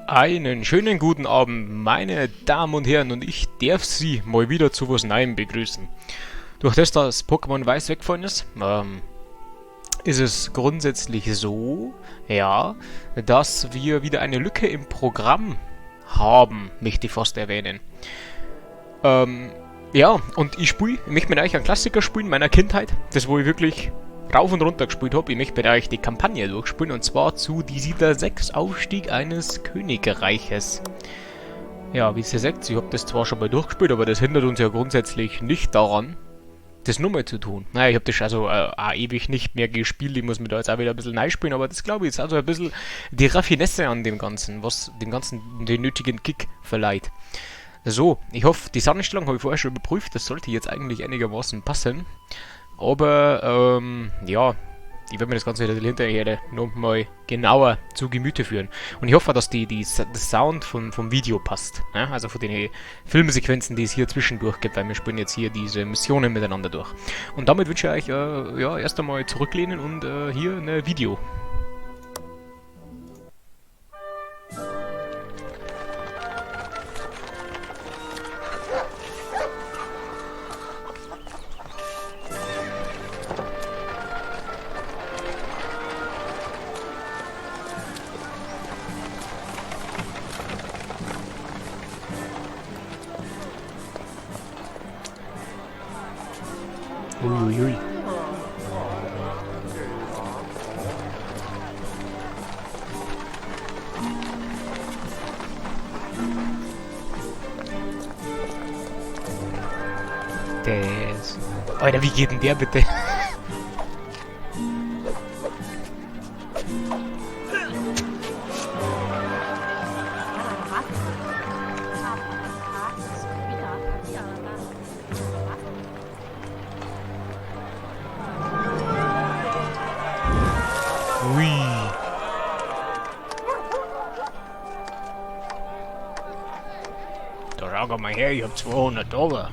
Einen schönen guten Abend, meine Damen und Herren, und ich darf Sie mal wieder zu was Neuem begrüßen. Durch das, dass Pokémon Weiß weggefallen ist, ist es grundsätzlich so, ja, dass wir wieder eine Lücke im Programm haben, möchte ich fast erwähnen. Ja, und ich möchte mit euch einen Klassiker spielen meiner Kindheit, das wo ich wirklich rauf und runter gespielt hab. Ich möchte mit euch die Kampagne durchspielen, und zwar zu Die Siedler 6, Aufstieg eines Königreiches. Ja, wie ihr seht, ich hab das zwar schon mal durchgespielt, aber das hindert uns ja grundsätzlich nicht daran, das nochmal zu tun. Naja, ich hab das also auch ewig nicht mehr gespielt, ich muss mir da jetzt auch wieder ein bisschen neu spielen, aber das glaube ich ist also ein bisschen die Raffinesse an dem Ganzen, was dem Ganzen den nötigen Kick verleiht. So, ich hoffe, die Sonnenstellung habe ich vorher schon überprüft, das sollte jetzt eigentlich einigermaßen passen. Aber, ja, ich werde mir das Ganze hinterher nochmal genauer zu Gemüte führen. Und ich hoffe, dass der Sound vom Video passt. Ne? Also von den Filmsequenzen, die es hier zwischendurch gibt, weil wir spielen jetzt hier diese Missionen miteinander durch. Und damit wünsche ich euch ja, erst einmal zurücklehnen und hier ein Video. Uiuiui. Das. Alter, wie geht denn der bitte? Ui. Da schau mal her, ich hab 200 Dollar.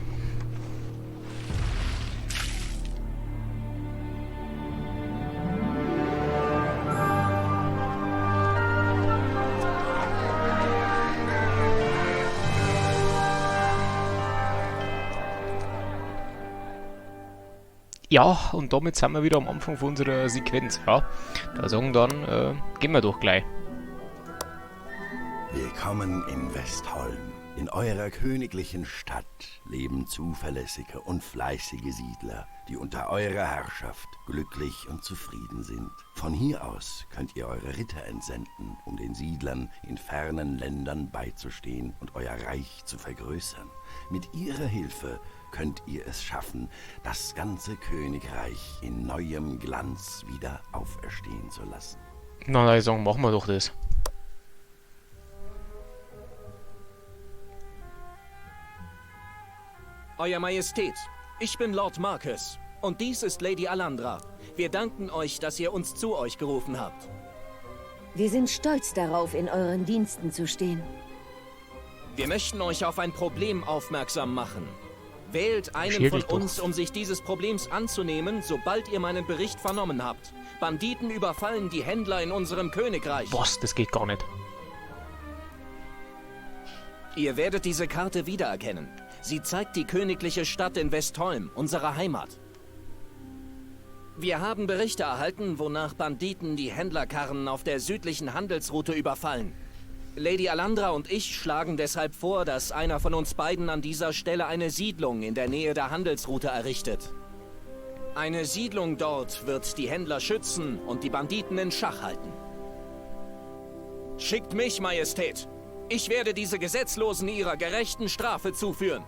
Ja, und damit sind wir wieder am Anfang von unserer Sequenz, ja. Da sagen dann, gehen wir doch gleich. Willkommen in Westholm. In eurer königlichen Stadt leben zuverlässige und fleißige Siedler, die unter eurer Herrschaft glücklich und zufrieden sind. Von hier aus könnt ihr eure Ritter entsenden, um den Siedlern in fernen Ländern beizustehen und euer Reich zu vergrößern. Mit ihrer Hilfe könnt ihr es schaffen, das ganze Königreich in neuem Glanz wieder auferstehen zu lassen. Na, na, ich sag, machen wir doch das. Euer Majestät, ich bin Lord Marcus und dies ist Lady Alandra. Wir danken euch, dass ihr uns zu euch gerufen habt. Wir sind stolz darauf, in euren Diensten zu stehen. Wir möchten euch auf ein Problem aufmerksam machen. Wählt einen Schädel von doch. uns, um sich dieses Problems anzunehmen, sobald ihr meinen Bericht vernommen habt. Banditen überfallen die Händler in unserem Königreich. Was? Das geht gar nicht. Ihr werdet diese Karte wiedererkennen. Sie zeigt die königliche Stadt in Westholm, unsere Heimat. Wir haben Berichte erhalten, wonach Banditen die Händlerkarren auf der südlichen Handelsroute überfallen. Lady Alandra und ich schlagen deshalb vor, dass einer von uns beiden an dieser Stelle eine Siedlung in der Nähe der Handelsroute errichtet. Eine Siedlung dort wird die Händler schützen und die Banditen in Schach halten. Schickt mich, Majestät! Ich werde diese Gesetzlosen ihrer gerechten Strafe zuführen.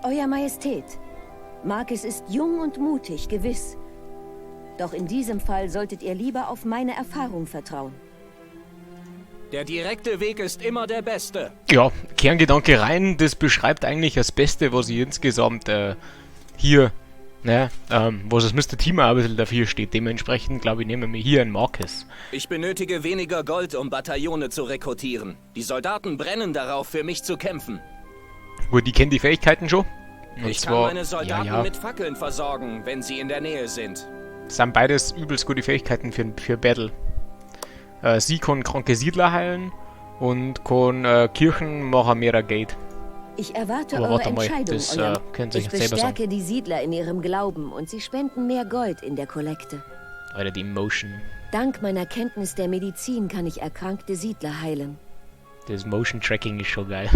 Euer Majestät, Marcus ist jung und mutig, gewiss. Doch in diesem Fall solltet ihr lieber auf meine Erfahrung vertrauen. Der direkte Weg ist immer der beste. Ja, Kerngedanke rein, das beschreibt eigentlich das Beste, was ich insgesamt hier, ne, was das Mister Team auch ein bisschen dafür steht. Dementsprechend, glaube ich, nehmen wir hier einen Marcus. Ich benötige weniger Gold, um Bataillone zu rekrutieren. Die Soldaten brennen darauf, für mich zu kämpfen. Gut, die kennen die Fähigkeiten schon. Und Ich kann zwar, meine Soldaten ja, ja. mit Fackeln versorgen, wenn sie in der Nähe sind. Das sind beides übelst gute Fähigkeiten für Battle. Sie kann kranke Siedler heilen und kann Kirchen machen mehr Geld. Ich erwarte Aber eure warte mal, Entscheidung, das euer können Sie Ich sich selber sagen. bestärke die Siedler in ihrem Glauben und sie spenden mehr Gold in der Kollekte. Alter, die Motion. Dank meiner Kenntnis der Medizin kann ich erkrankte Siedler heilen. Das Motion Tracking ist schon geil.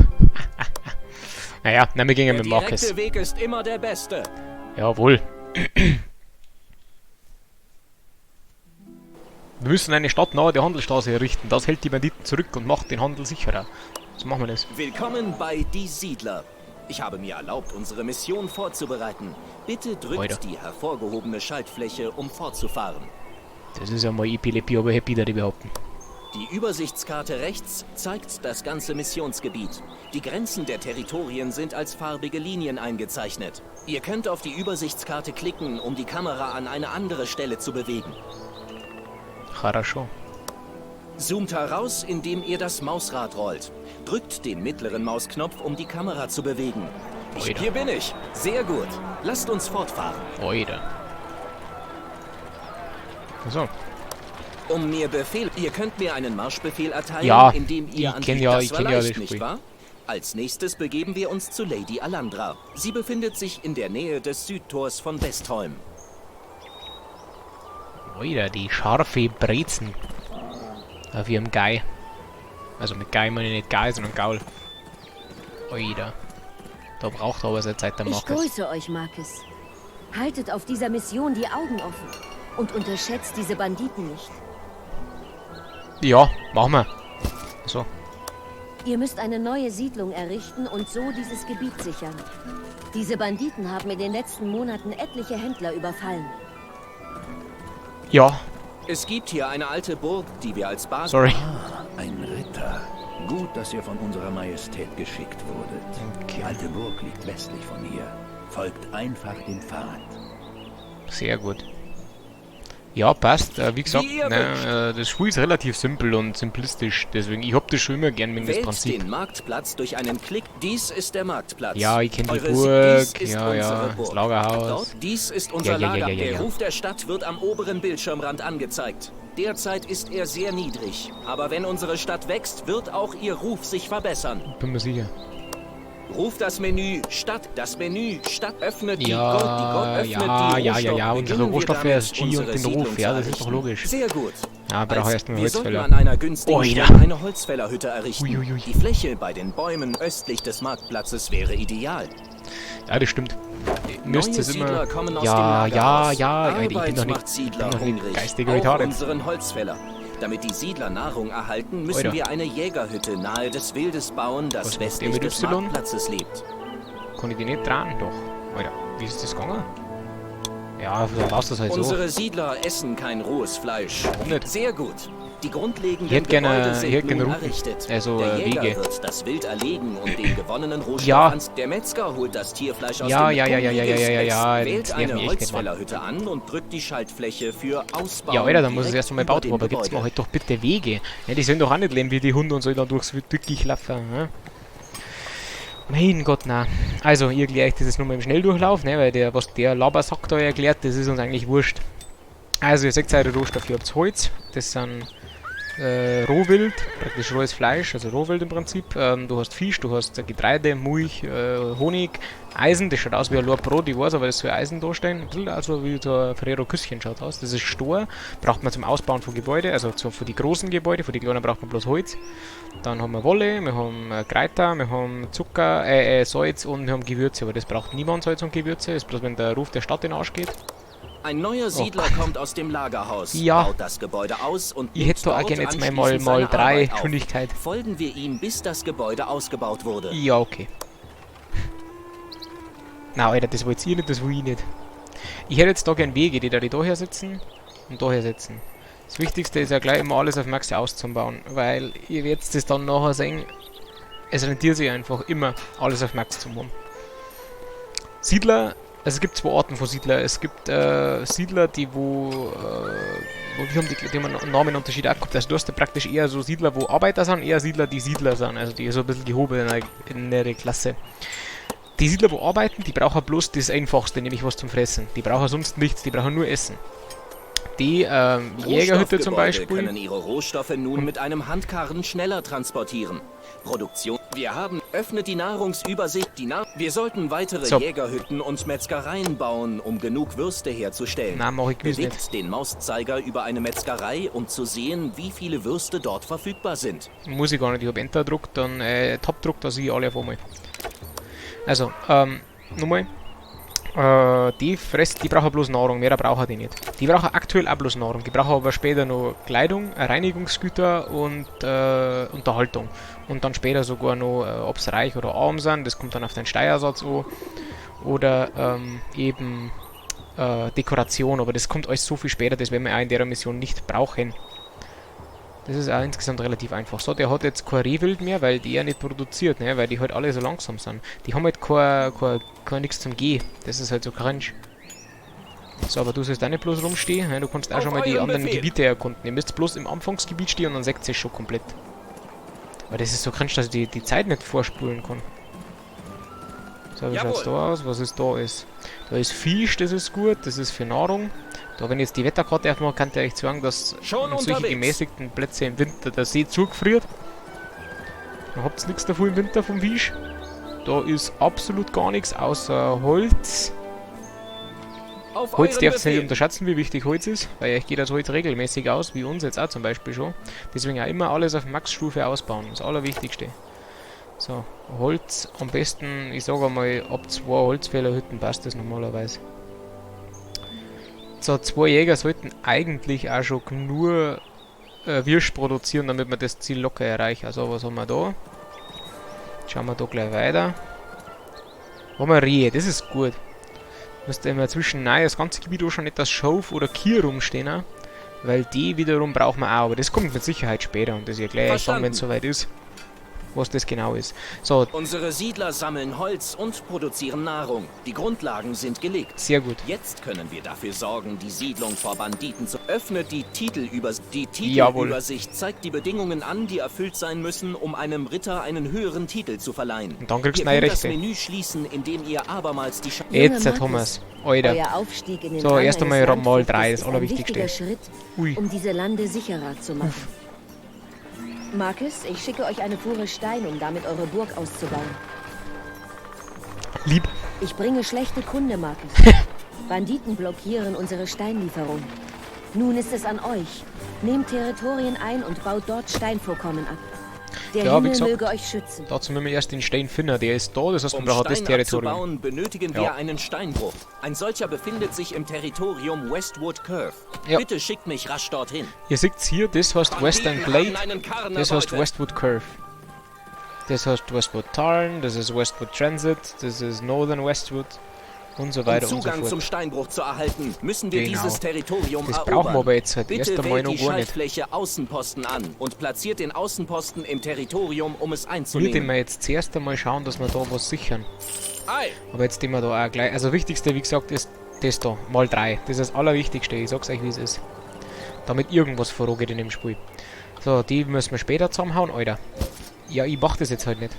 Naja, na, wir gehen ja Der mit Marcus. direkte Weg ist immer der beste. Jawohl. Wir müssen eine Stadt nahe der Handelsstraße errichten. Das hält die Banditen zurück und macht den Handel sicherer. So machen wir das. Willkommen bei Die Siedler. Ich habe mir erlaubt, unsere Mission vorzubereiten. Bitte drückt Oida. die hervorgehobene Schaltfläche, um fortzufahren. Das ist ja mal epilepie, aber happy, da die behaupten. Die Übersichtskarte rechts zeigt das ganze Missionsgebiet. Die Grenzen der Territorien sind als farbige Linien eingezeichnet. Ihr könnt auf die Übersichtskarte klicken, um die Kamera an eine andere Stelle zu bewegen. Хорошо. Zoomt heraus, indem ihr das Mausrad rollt. Drückt den mittleren Mausknopf, um die Kamera zu bewegen. Oida. Hier bin ich. Sehr gut. Lasst uns fortfahren. Oida. So. Um mir Befehl... Ihr könnt mir einen Marschbefehl erteilen, Ja, indem ihr ich an kenn die... ja, das ich war kenn ja leicht, das nicht Spiel. wahr? Als nächstes begeben wir uns zu Lady Alandra. Sie befindet sich in der Nähe des Südtors von Westholm. Oida, die scharfe Brezen. Auf ihrem Guy. Also mit Guy meine ich nicht Guy, sondern Gaul. Oida. Da braucht er aber seine Zeit, der Ich Marcus. grüße euch, Marcus. Haltet auf dieser Mission die Augen offen und unterschätzt diese Banditen nicht. Ja, machen wir. So. Ihr müsst eine neue Siedlung errichten und so dieses Gebiet sichern. Diese Banditen haben in den letzten Monaten etliche Händler überfallen. Ja, Es gibt hier eine alte Burg, die wir als Basis... sorry. Ein Ritter. Gut, dass ihr von unserer Majestät geschickt wurdet. Okay. Die alte Burg liegt westlich von hier. Folgt einfach dem Pfad. Sehr gut. Ja, passt. Wie gesagt, Wie ihr ne, wünscht. das Spiel ist relativ simpel und simplistisch. Deswegen, ich hab das schon immer gern wegen das Wählt Prinzip. den Marktplatz durch einen Klick. Dies ist der Marktplatz. Ja, ich kenn die Eure Burg. Dies ist Ja, ja, unsere das Burg. Lagerhaus. Dort, dies ist unser Ja, ja, ja, Lager. ja, ja, Der ja. Ruf der Stadt wird am oberen Bildschirmrand angezeigt. Derzeit ist er sehr niedrig. Aber wenn unsere Stadt wächst, wird auch ihr Ruf sich verbessern. Bin mir sicher. Ruft das Menü Stadt, das Menü Stadt öffnet die Ja, Gold, die Gold öffnet ja, die ja, ja, ja, Rohstoffe. unsere Beginnen wir Rohstoffe damit, ist G und unsere den Siedlung Ruf, ja, zu das ist doch errichten. logisch. Sehr gut. Ja, brauche Als- erst mal Wir sollten Holzfäller. an einer günstigen Oida. Stelle eine Holzfällerhütte errichten. Uiuiui. Die Fläche bei den Bäumen östlich des Marktplatzes wäre ideal. Ja, das stimmt. Müsst Neue es immer. Siedler kommen aus Ja, dem ja, Lagerhaus. ja, Alter, ich bin Arbeit doch nicht, macht Siedler ich bin doch nicht hungrig. geistig Auch retarded. unseren Holzfäller. Damit die Siedler Nahrung erhalten, müssen Oida. wir eine Jägerhütte nahe des Wildes bauen, Was das macht der westlich mit des Y? Marktplatzes lebt. Kann ich die nicht dran? Doch. Alter, wie ist das gegangen? Ja, dann baust du das halt so. Unsere Siedler essen kein rohes Fleisch. Warum nicht? Sehr gut. Die grundlegenden Ich hätte gerne- Gebäude sind ich hätte gerne nun Routen. errichtet. Also, der Jäger Wege. wird das Wild erlegen und den gewonnenen Rohstoff Ja. ans... Der Metzger holt das Tierfleisch aus Ja, dem ja, ja, ja, ja, ja, ja, ja, ja, Wählt das nervt eine mich echt nicht, Mann. Holzfällerhütte an und drückt die Schaltfläche für Ausbau. Ja, Alter, dann muss es direkt erst einmal über gebaut dem werden. Aber gibt's mir Gebäude. halt doch bitte Wege. Ja, die sollen doch auch nicht leben, wie die Hunde und so dann durchs Dickicht laufen. Ne? Mein Gott, na. Also, ich erkläre euch das jetzt nur mal im Schnelldurchlauf, ne, weil der, was der Labersack da erklärt, das ist uns eigentlich wurscht. Also, ihr seht eure Rohstoffe, ihr habt Holz, das sind Rohwild, praktisch rohes Fleisch, also Rohwild im Prinzip. Du hast Fisch, du hast Getreide, Milch, Honig, Eisen, das schaut aus wie ein Lor Brot, ich weiß, aber das soll Eisen darstellen. Ein bisschen also wie so ein Ferrero Küsschen schaut aus. Das ist Stor, braucht man zum Ausbauen von Gebäude, also für die großen Gebäude, für die kleinen braucht man bloß Holz. Dann haben wir Wolle, wir haben Kräuter, wir haben Zucker, Salz und wir haben Gewürze, aber das braucht niemand, Salz und Gewürze, ist bloß wenn der Ruf der Stadt in den Arsch geht. Ein neuer Siedler kommt aus dem Lagerhaus, Oh Ja. baut das Gebäude aus und Ich hätte nimmt da auch dort gerne jetzt mal anschließend mal seine 3 Arbeit auf. Geschwindigkeit. Folgen wir ihm, bis das Gebäude ausgebaut wurde. Ja, okay. Na, Alter, das wollt ihr nicht, das will ich nicht. Ich hätte jetzt da gern Wege, die da her sitzen und da her sitzen. Das Wichtigste ist ja gleich immer alles auf Max auszubauen, weil ihr werdet das dann nachher sehen, es rentiert sich einfach immer, alles auf Max zu machen. Siedler, also es gibt zwei Arten von Siedler. Es gibt Siedler, die wo, wie haben die haben einen Namenunterschied auch gehabt. Also du hast da praktisch eher so Siedler, wo Arbeiter sind, eher Siedler, die Siedler sind, also die so ein bisschen gehobenere Klasse. Die Siedler, wo arbeiten, die brauchen bloß das Einfachste, nämlich was zum Fressen. Die brauchen sonst nichts, die brauchen nur Essen. Die Jägerhütte zum Rohstoffgebäude Beispiel. können ihre Rohstoffe nun mit einem Handkarren schneller transportieren. Produktion. Wir haben öffnet die Nahrungsübersicht. Wir sollten weitere So. Jägerhütten und Metzgereien bauen, um genug Würste herzustellen. Na, mach ich gewiss Bewegt nicht. den Mauszeiger über eine Metzgerei, um zu sehen, wie viele Würste dort verfügbar sind. Muss ich gar nicht, ich hab Enter gedruckt, dann Tab gedruckt, da sehe ich alle auf einmal. Also, nochmal. Die frisst, die brauchen bloß Nahrung, mehr brauchen die nicht. Die brauchen aktuell auch bloß Nahrung, die brauchen aber später noch Kleidung, Reinigungsgüter und Unterhaltung. Und dann später sogar noch, ob's reich oder arm sind, das kommt dann auf den Steuersatz an. Oder eben Dekoration, aber das kommt alles so viel später, das werden wir auch in der Mission nicht brauchen. Das ist auch insgesamt relativ einfach. So, der hat jetzt kein Rehwild mehr, weil die ja nicht produziert, ne? Weil die halt alle so langsam sind. Die haben halt kein nix zum Gehen. Das ist halt so cringe. So, aber du sollst auch nicht bloß rumstehen, ne? Du kannst auch Auf schon mal die euren anderen Befehl. Gebiete erkunden. Ihr müsst bloß im Anfangsgebiet stehen und dann seht ihr es schon komplett. Aber das ist so cringe, dass ich die Zeit nicht vorspulen kann. So, wie schaut's Jawohl. da aus? Was ist da ist? Da ist Fisch, das ist gut, das ist für Nahrung. Da, wenn ich jetzt die Wetterkarte aufmache, kann ich euch sagen, dass Schon an solche unterwegs. gemäßigten Plätze im Winter der See zugefriert. Da habt ihr nichts davon im Winter vom Fisch. Da ist absolut gar nichts außer Holz. Auf Holz euren darfst du nicht Befehl. unterschätzen, wie wichtig Holz ist, weil euch geht das Holz regelmäßig aus, wie uns jetzt auch zum Beispiel schon. Deswegen auch immer alles auf Max-Stufe ausbauen, das Allerwichtigste. So, Holz am besten, ich sage einmal, ab 2 Holzfällerhütten passt das normalerweise. So, 2 Jäger sollten eigentlich auch schon genug Wirsch produzieren, damit wir das Ziel locker erreichen. Also, was haben wir da? Schauen wir da gleich weiter. Haben wir Rehe, das ist gut. Müsst ihr immer zwischen nein, das ganze Gebiet auch schon nicht das Schauf oder Kier rumstehen, ne? Weil die wiederum brauchen wir auch, aber das kommt mit Sicherheit später und das erkläre ich dann, wenn's Verstanden. soweit ist, was das genau ist. So. Unsere Siedler sammeln Holz und produzieren Nahrung. Die Grundlagen sind gelegt. Sehr gut. Jetzt können wir dafür sorgen, die Siedlung vor Banditen zu... Öffnet die Titelübersicht. Die Jawohl. Titelübersicht zeigt die Bedingungen an, die erfüllt sein müssen, um einem Ritter einen höheren Titel zu verleihen. Und dann kriegst du Ihr neue könnt das Rechte. Menü schließen, indem ihr abermals die Scha- Jetzt, Junge Thomas. Marcus, Alter. Euer Aufstieg in den So, Rang erst eines einmal mal Landvogtes 3, das ist ein Allerwichtigste. wichtiger Schritt, Ui. um diese Lande sicherer zu machen. Uff. Marcus, ich schicke euch eine Fuhre Stein, um damit eure Burg auszubauen. Lieb. Ich bringe schlechte Kunde, Marcus. Banditen blockieren unsere Steinlieferung. Nun ist es an euch. Nehmt Territorien ein und baut dort Steinvorkommen ab. Der Ja, wie Himmel gesagt, möge euch schützen. Dazu müssen wir erst den Stein finden. Der ist da, das heißt, wir Um brauchen das Stein Territorium. abzubauen, benötigen Ja. wir einen Steinbruch. Ein solcher befindet sich im Territorium Westwood Curve. Ja. Bitte schickt mich rasch dorthin. Ihr seht's hier, das heißt Banditen Western haben Glade, einen Karren das heißt erbeutet. Westwood Curve. Das heißt Westwood Tarn, das ist Westwood Transit, das ist Northern Westwood und so weiter Um und so Zugang fort. zum Steinbruch zu erhalten, müssen wir Genau. dieses Territorium Das erobern. brauchen wir aber jetzt halt Bitte erst einmal wählt noch die gar nicht. Schaltfläche Außenposten an und platziert den Außenposten im Territorium, um es Wir einzunehmen. den wir jetzt zuerst einmal schauen, dass wir da was sichern. Ei. Aber jetzt den wir da auch gleich. Also wichtigste, wie gesagt, ist das da. Mal 3. Das ist das Allerwichtigste. Ich sag's euch, wie es ist. Damit irgendwas vorangeht in dem Spiel. So, die müssen wir später zusammenhauen, Alter. Ja, ich mach das jetzt halt nicht.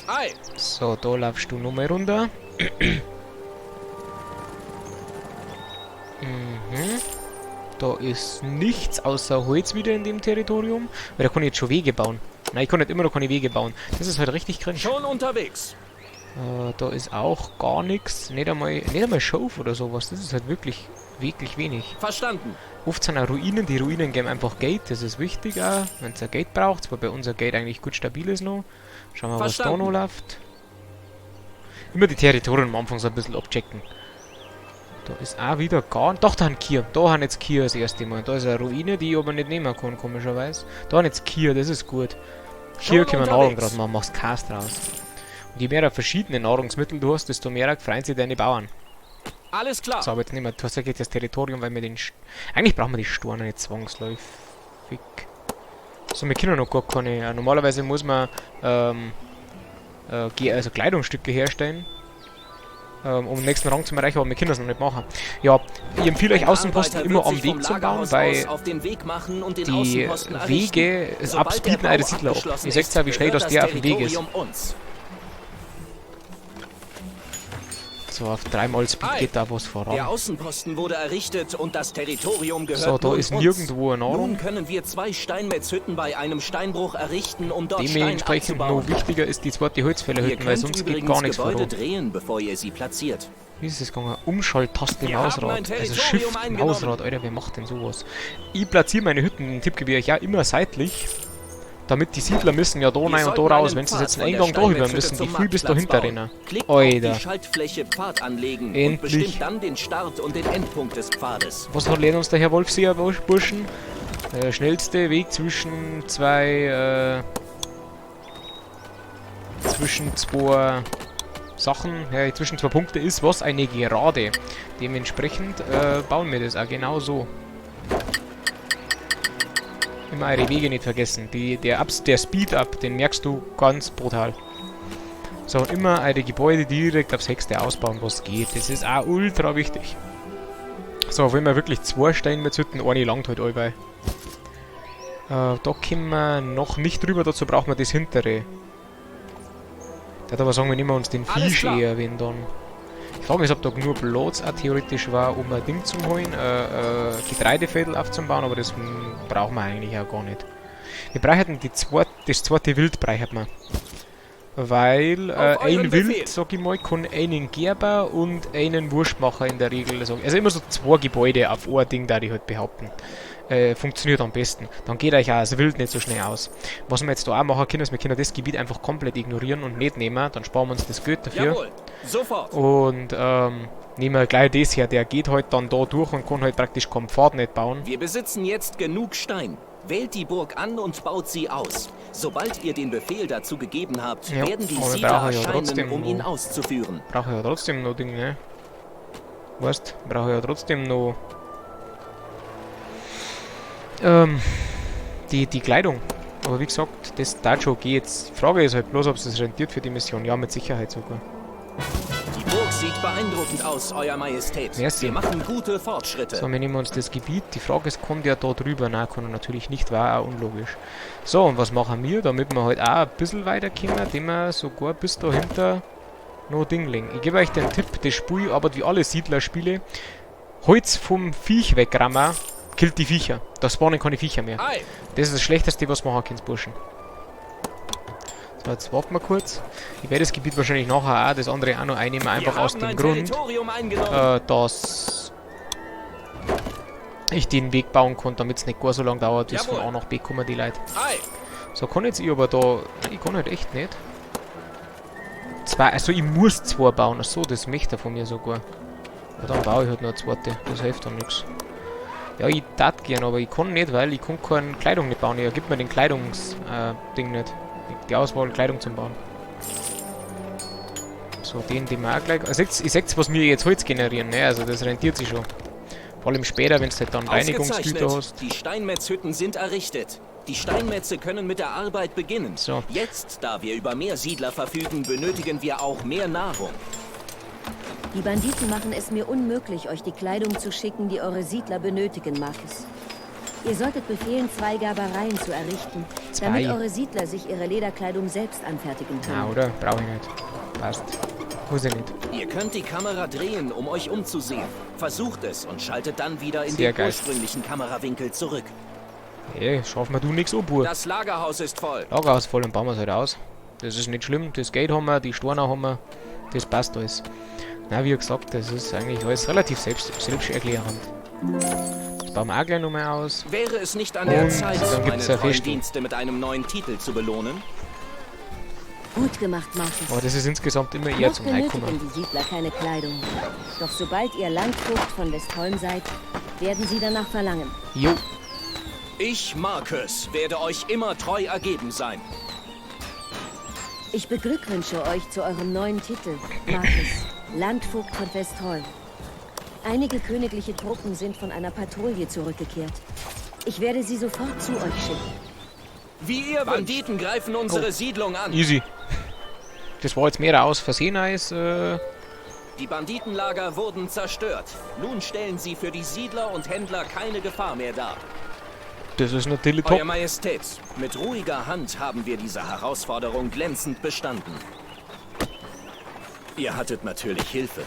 Ei. So, da laufst du nochmal runter. Da ist nichts außer Holz wieder in dem Territorium. Weil da kann ich jetzt schon Wege bauen. Nein, ich kann nicht immer noch keine Wege bauen. Das ist halt richtig cringe. Schon unterwegs. Da ist auch gar nichts. Nicht einmal Schauf oder sowas. Das ist halt wirklich, wirklich wenig. Verstanden. Oft sind auch Ruinen. Die Ruinen geben einfach Geld. Das ist wichtig auch. Wenn ihr Geld braucht, wobei unser Geld eigentlich gut stabil ist noch. Schauen wir mal, was da Verstanden. noch läuft. Immer die Territorien am Anfang so ein bisschen abchecken. Da ist auch wieder gar... Doch, da haben Kier. Da haben jetzt Kier das erste Mal. Da ist eine Ruine, die ich aber nicht nehmen kann, komischerweise. Da haben jetzt Kier, das ist gut. Kier Schon können wir Nahrung unterwegs. draus machen, machst Käse draus. Und je mehr verschiedene Nahrungsmittel du hast, desto mehr freuen sich deine Bauern. Alles klar. So, aber jetzt nehmen wir tatsächlich das Territorium, weil wir den... Eigentlich brauchen wir die Steine nicht zwangsläufig. So, wir können noch gar keine... Normalerweise muss man Kleidungsstücke herstellen, um den nächsten Rang zu erreichen, aber wir können das noch nicht machen. Ja, ich empfehle euch Ein Außenposten Arbeiter immer wird am sich Weg vom zu bauen, Lagerhaus weil aus auf den Weg machen und den die Außenposten errichten. Wege es Sobald der abspeeden eure Bau Siedler ab. abgeschlossen Ihr seht ist, ja, wie schnell gehört das der auf dem Weg ist. Territorium uns. So, auf 3x Speed Ei. geht da was voran. Der Außenposten wurde errichtet und das Territorium gehört So, da nun ist uns. nirgendwo eine Nahrung. Nun können wir 2 Steinmetzhütten bei einem Steinbruch errichten, um dort Stein Dementsprechend abzubauen. noch wichtiger ist die zweite Holzfällerhütte, Ihr weil könnt sonst geht übrigens gar nichts Gebäude voran. drehen, bevor ihr sie platziert. Wie ist das gegangen? Umschalttaste Wir haben Mausrad. ein Also Territorium Shift eingenommen. Mausrad, Alter, wer macht denn sowas? Ich platziere meine Hütten, den Tipp gebe ich euch ja immer seitlich, damit die Siedler müssen ja da Wir rein und da sollten raus. einen Wenn sie Pfad jetzt einen von der Eingang da rüber Steinmetzhütte müssen, die zum viel bis Marktplatz dahinter bauen. rennen. Klickt auf die Alter. Schaltfläche Pfad anlegen und Endlich. bestimmt dann den Start und den Endpunkt des Pfades. Was hat lernt uns der Herr Wolfseher, Burschen? Schnellste Weg zwischen zwei, Sachen, ja, zwischen zwei Punkte ist was? Eine Gerade. Dementsprechend bauen wir das auch genau so. Immer eure Wege nicht vergessen. Der Speed-Up, den merkst du ganz brutal. So, und immer eure Gebäude direkt aufs Höchste ausbauen, was geht. Das ist auch ultra wichtig. So, wollen wir wirklich 2 Steinmetzhütten, eine langt halt allweil. Da kommen wir noch nicht drüber, dazu brauchen wir das hintere. Der hat aber sagen, wir nehmen uns den Alles Fisch klar. eher, wenn dann. Ich frage mich, ob da nur Platz auch theoretisch war, um ein Ding zu holen, Getreidefädel aufzubauen, aber das brauchen wir eigentlich auch gar nicht. Wir brauchen das zweite Wild, brauchen wir. Weil Auf euren ein Wild, Befehl. sag ich mal, kann einen Gerber und einen Wurstmacher in der Regel. Also immer so 2 Gebäude auf ein Ding, da ich halt behaupten. Funktioniert am besten. Dann geht euch auch das Wild nicht so schnell aus. Was wir jetzt da auch machen können, ist, wir können das Gebiet einfach komplett ignorieren und nicht nehmen. Dann sparen wir uns das Geld dafür. Jawohl, sofort. Und nehmen wir gleich das her. Der geht halt dann da durch und kann halt praktisch keinen Pfad nicht bauen. Wir besitzen jetzt genug Stein. Wählt die Burg an und baut sie aus. Sobald ihr den Befehl dazu gegeben habt, Ja, werden die aber wir Siedler brauchen ja erscheinen, trotzdem um ihn noch auszuführen. Brauche ich ja trotzdem noch Ding, ne? Weißt, brauche ich ja trotzdem noch die Kleidung. Aber wie gesagt, das da schon geht's. Die Frage ist halt bloß, ob es das rentiert für die Mission. Ja, mit Sicherheit sogar. Die Burg sieht beeindruckend aus, Euer Majestät. Merci. Wir machen gute Fortschritte. So, wir nehmen uns das Gebiet. Die Frage ist, kommt der da drüber? Nein, kann er natürlich nicht, war auch unlogisch. So, und was machen wir, damit wir halt auch ein bisschen weiterkommen, dem wir sogar bis dahinter noch Dingling. Ich gebe euch den Tipp, das Spiel arbeitet wie alle Siedlerspiele. Holz vom Viech wegrammen, killt die Viecher. Da spawnen keine Viecher mehr. Ei. Das ist das Schlechteste, was man machen kann, Burschen. So, jetzt warten wir kurz. Ich werde das Gebiet wahrscheinlich nachher auch das andere auch noch einnehmen, einfach Wir aus haben dem ein Grund, Territorium eingenommen. dass ich den Weg bauen kann, damit es nicht gar so lange dauert, bis von Jawohl. A nach B kommen die Leute. Ei. So, kann jetzt ich aber da... Nein, ich kann halt echt nicht. Zwei, also ich muss zwei bauen. Achso, das möchte er von mir sogar. Ja, dann baue ich halt noch eine zweite. Das hilft dann nix. Ja, ich tat gern, aber ich kann nicht, weil ich kann keine Kleidung nicht bauen. Er gibt mir den Kleidungs-Ding nicht. Die Auswahl, Kleidung zum Bauen. So, den wir auch gleich... Also, ihr seht, was wir jetzt Holz generieren, ne? Also das rentiert sich schon. Vor allem später, wenn du halt dann Reinigungsgüter Ausgezeichnet. hast. Die Steinmetzhütten sind errichtet. Die Steinmetze können mit der Arbeit beginnen. So. Jetzt, da wir über mehr Siedler verfügen, benötigen wir auch mehr Nahrung. Die Banditen machen es mir unmöglich, euch die Kleidung zu schicken, die eure Siedler benötigen, Marcus. Ihr solltet befehlen, 2 Gerbereien zu errichten, 2. damit eure Siedler sich ihre Lederkleidung selbst anfertigen können. Na, oder? Brauche ich nicht. Passt. Muss ich nicht. Ihr könnt die Kamera drehen, um euch umzusehen. Versucht es und schaltet dann wieder in Sehr den geil. ursprünglichen Kamerawinkel zurück. Hey, schaff mir du nix an, Bub. Das Lagerhaus ist voll. Lagerhaus voll, dann bauen wir's halt aus. Das ist nicht schlimm. Das Geld haben wir, die Steine haben wir. Das passt alles. Na, wie gesagt, das ist eigentlich alles relativ selbsterklärend. Das bauen wir auch gleich nochmal aus. Wäre es nicht an der Und Zeit, dann gibt's meine ja treuen Festung. Dienste mit einem neuen Titel zu belohnen? Gut gemacht, Marcus. Aber das ist insgesamt immer eher Noch zum Reinkommen. benötigen die Siedler keine Kleidung. Doch sobald ihr Landvogt von Westholm seid, werden sie danach verlangen. Jo. Ich, Marcus, werde euch immer treu ergeben sein. Ich beglückwünsche euch zu eurem neuen Titel, Marcus, Landvogt von Westholm. Einige königliche Truppen sind von einer Patrouille zurückgekehrt. Ich werde sie sofort zu euch schicken. Wie ihr Banditen greifen unsere Oh. Siedlung an. Easy. Das war jetzt mehr aus Versehen als Die Banditenlager wurden zerstört. Nun stellen sie für die Siedler und Händler keine Gefahr mehr dar. Das ist natürlich top. Euer Majestät, mit ruhiger Hand haben wir diese Herausforderung glänzend bestanden. Ihr hattet natürlich Hilfe.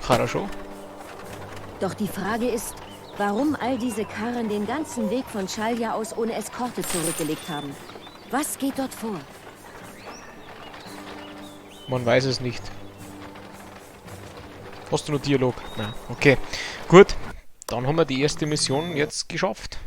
Хорошо. Doch die Frage ist, warum all diese Karren den ganzen Weg von Schalja aus ohne Eskorte zurückgelegt haben. Was geht dort vor? Man weiß es nicht. Hast du noch Dialog? Nein. Okay. Gut. Dann haben wir die erste Mission jetzt geschafft.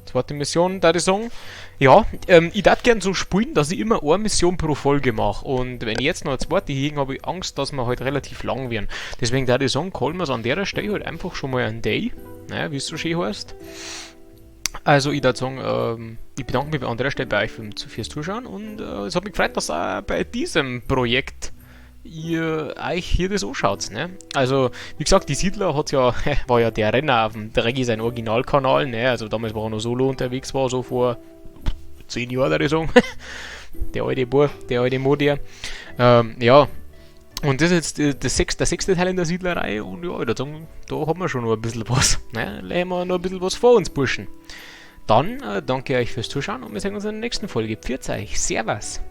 Zweite Mission, da ich sagen. Ja, ich darf gern so spielen, dass ich immer eine Mission pro Folge mache. Und wenn ich jetzt noch eine zweite hege, habe ich Angst, dass wir halt relativ lang werden. Deswegen da ich sagen, callen wir es an der Stelle halt einfach schon mal ein Day. Naja, wie es so schön heißt. Also ich würde sagen, ich bedanke mich an der Stelle bei euch fürs Zuschauen und es hat mich gefreut, dass auch bei diesem Projekt ihr euch hier das anschaut. Ne? Also, wie gesagt, die Siedler hat ja, war ja der Renner auf dem Dreggi sein Originalkanal, ne? Also damals, wo er noch solo unterwegs war, so vor 10 Jahren, würde ich sagen. Der alte Bub, der alte Modier. Ja, und das ist jetzt der sechste Teil in der Siedlerei und ja, ich würde sagen, da haben wir schon noch ein bisschen was. Ne? Da haben wir noch ein bisschen was vor uns, Burschen. Dann danke euch fürs Zuschauen und wir sehen uns in der nächsten Folge. Pfiat euch. Servus.